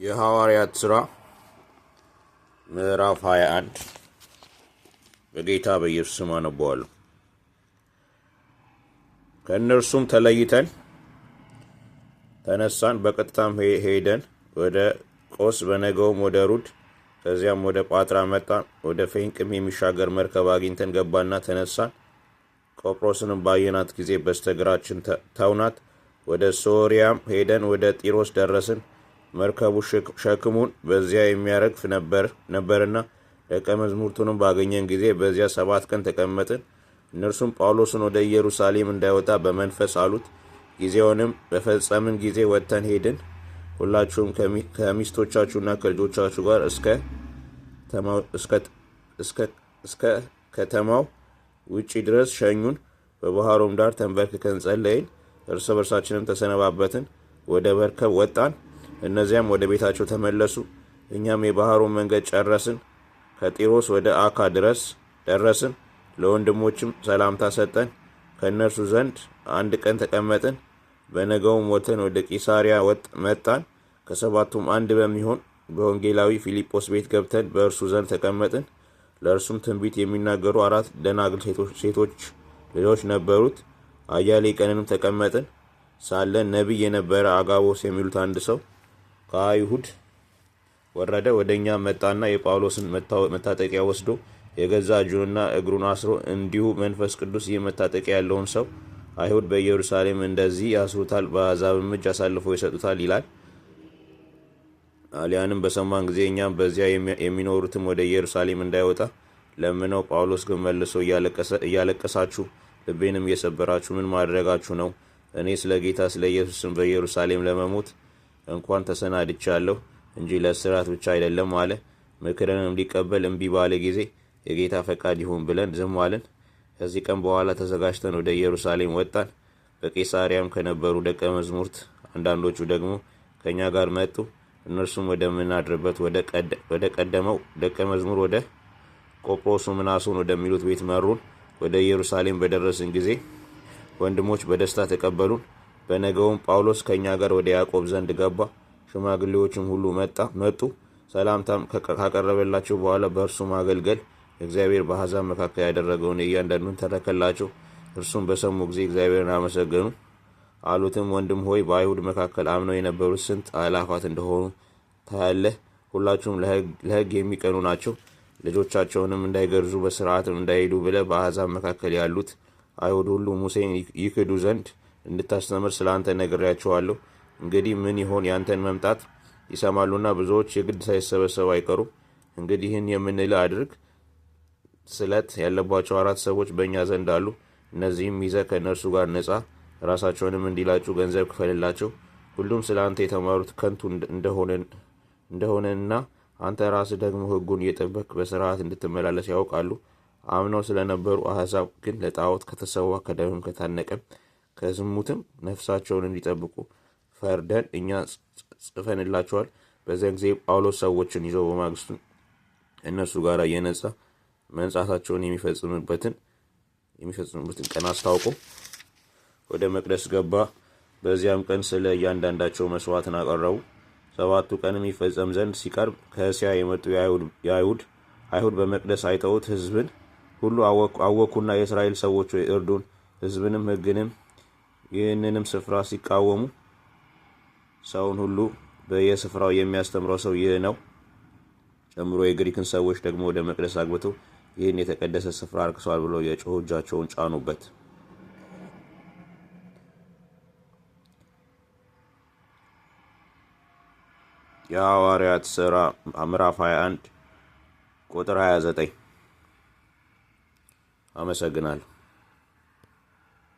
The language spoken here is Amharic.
የሐዋርያት ሥራ ምዕራፍ 21 በጌታ በኢየሱስ ስም አነበዋለሁ። ከእነርሱም ተለይተን ተነሳን፣ በቀጥታም ሄደን ወደ ቆስ፣ በነገውም ወደ ሩድ፣ ከዚያም ወደ ጳጥራ መጣን። ወደ ፌንቅም የሚሻገር መርከብ አግኝተን ገባና ተነሳን። ቆጵሮስንም ባየናት ጊዜ በስተግራችን ተውናት። ወደ ሶርያም ሄደን ወደ ጢሮስ ደረስን። መርከቡ ሸክሙን በዚያ የሚያረግፍ ነበርና ደቀ መዝሙርቱንም ባገኘን ጊዜ በዚያ 7 ቀን ተቀመጥን። እነርሱም ጳውሎስን ወደ ኢየሩሳሌም እንዳይወጣ በመንፈስ አሉት። ጊዜውንም በፈጸምን ጊዜ ወጥተን ሄድን። ሁላችሁም ከሚስቶቻችሁና ከልጆቻችሁ ጋር እስከ ከተማው ውጪ ድረስ ሸኙን። በባህሩም ዳር ተንበርክከን ጸለይን። እርስ በርሳችንም ተሰነባበትን። ወደ መርከብ ወጣን። እነዚያም ወደ ቤታቸው ተመለሱ። እኛም የባህሩን መንገድ ጨረስን። ከጢሮስ ወደ አካ ድረስ ደረስን። ለወንድሞችም ሰላምታ ሰጠን። ከእነርሱ ዘንድ 1 ቀን ተቀመጥን። በነገውም ወጥተን ወደ ቂሳርያ መጣን። ከሰባቱም አንድ በሚሆን በወንጌላዊ ፊልጶስ ቤት ገብተን በእርሱ ዘንድ ተቀመጥን። ለእርሱም ትንቢት የሚናገሩ 4 ደናግል ሴቶች ልጆች ነበሩት። አያሌ ቀንንም ተቀመጥን። ሳለን ነቢይ የነበረ አጋቦስ የሚሉት አንድ ሰው ከአይሁድ ወረደ። ወደኛ መጣና የጳውሎስን መታጠቂያ ወስዶ የገዛ እጁንና እግሩን አስሮ እንዲሁ መንፈስ ቅዱስ ይህ መታጠቂያ ያለውን ሰው አይሁድ በኢየሩሳሌም እንደዚህ ያስሩታል፣ በአሕዛብም እጅ አሳልፈው ይሰጡታል ይላል። አሊያንም በሰማን ጊዜ እኛም በዚያ የሚኖሩትም ወደ ኢየሩሳሌም እንዳይወጣ ለምነው፣ ጳውሎስ ግን መልሶ እያለቀሳችሁ ልቤንም እየሰበራችሁ ምን ማድረጋችሁ ነው? እኔ ስለ ጌታ ስለ ኢየሱስም በኢየሩሳሌም ለመሞት እንኳን ተሰናድቻለሁ እንጂ ለእስራት ብቻ አይደለም አለ። ምክርንም ሊቀበል እምቢ ባለ ጊዜ የጌታ ፈቃድ ይሁን ብለን ዝም አልን። ከዚህ ቀን በኋላ ተዘጋጅተን ወደ ኢየሩሳሌም ወጣን። በቂሳርያም ከነበሩ ደቀ መዛሙርት አንዳንዶቹ ደግሞ ከኛ ጋር መጡ። እነርሱም ወደምናድርበት ወደ ቀደመው ደቀ መዝሙር ወደ ቆጵሮሱ ምናሶን ወደሚሉት ቤት መሩን። ወደ ኢየሩሳሌም በደረስን ጊዜ ወንድሞች በደስታ ተቀበሉን። በነገውም ጳውሎስ ከኛ ጋር ወደ ያዕቆብ ዘንድ ገባ። ሽማግሌዎችም ሁሉ መጡ። ሰላምታም ካቀረበላቸው በኋላ በእርሱ ማገልገል እግዚአብሔር በአሕዛብ መካከል ያደረገውን እያንዳንዱን ተረከላቸው። እርሱም በሰሙ ጊዜ እግዚአብሔርን አመሰገኑ። አሉትም፣ ወንድም ሆይ በአይሁድ መካከል አምነው የነበሩት ስንት አእላፋት እንደሆኑ ታያለህ። ሁላችሁም ለሕግ የሚቀኑ ናቸው። ልጆቻቸውንም እንዳይገርዙ በሥርዓትም እንዳይሄዱ ብለህ በአሕዛብ መካከል ያሉት አይሁድ ሁሉ ሙሴን ይክዱ ዘንድ እንድታስተምር ስለ አንተ ነግሬያቸዋለሁ። እንግዲህ ምን ይሆን? ያንተን መምጣት ይሰማሉና ብዙዎች የግድ ሳይሰበሰቡ አይቀሩም። እንግዲህ ይህን የምንልህ አድርግ። ስለት ያለባቸው 4 ሰዎች በእኛ ዘንድ አሉ። እነዚህም ይዘህ ከእነርሱ ጋር ነጻ፣ ራሳቸውንም እንዲላጩ ገንዘብ ክፈልላቸው። ሁሉም ስለ አንተ የተማሩት ከንቱ እንደሆነና አንተ ራስህ ደግሞ ሕጉን እየጠበቅህ በሥርዓት እንድትመላለስ ያውቃሉ። አምነው ስለነበሩ አሕዛብ ግን ለጣዖት ከተሰዋ ከደምም ከታነቀም ከዝሙትም ነፍሳቸውን እንዲጠብቁ ፈርደን እኛ ጽፈንላቸዋል። በዚያን ጊዜ ጳውሎስ ሰዎችን ይዞ በማግስቱ እነሱ ጋር እየነጻ መንጻታቸውን የሚፈጽሙበትን ቀን አስታውቆ ወደ መቅደስ ገባ። በዚያም ቀን ስለ እያንዳንዳቸው መስዋዕትን አቀረቡ። 7ቱ ቀንም ይፈጸም ዘንድ ሲቀርብ ከእስያ የመጡ አይሁድ በመቅደስ አይተውት ሕዝብን ሁሉ አወኩና የእስራኤል ሰዎች ሆይ እርዱን፣ ሕዝብንም ሕግንም ይህንንም ስፍራ ሲቃወሙ ሰውን ሁሉ በየስፍራው የሚያስተምረው ሰው ይህ ነው። ጨምሮ የግሪክን ሰዎች ደግሞ ወደ መቅደስ አግብተው ይህን የተቀደሰ ስፍራ አርክሰዋል ብለው የጮሁ እጃቸውን ጫኑበት። የሐዋርያት ሥራ ምዕራፍ 21 ቁጥር 29። አመሰግናለሁ።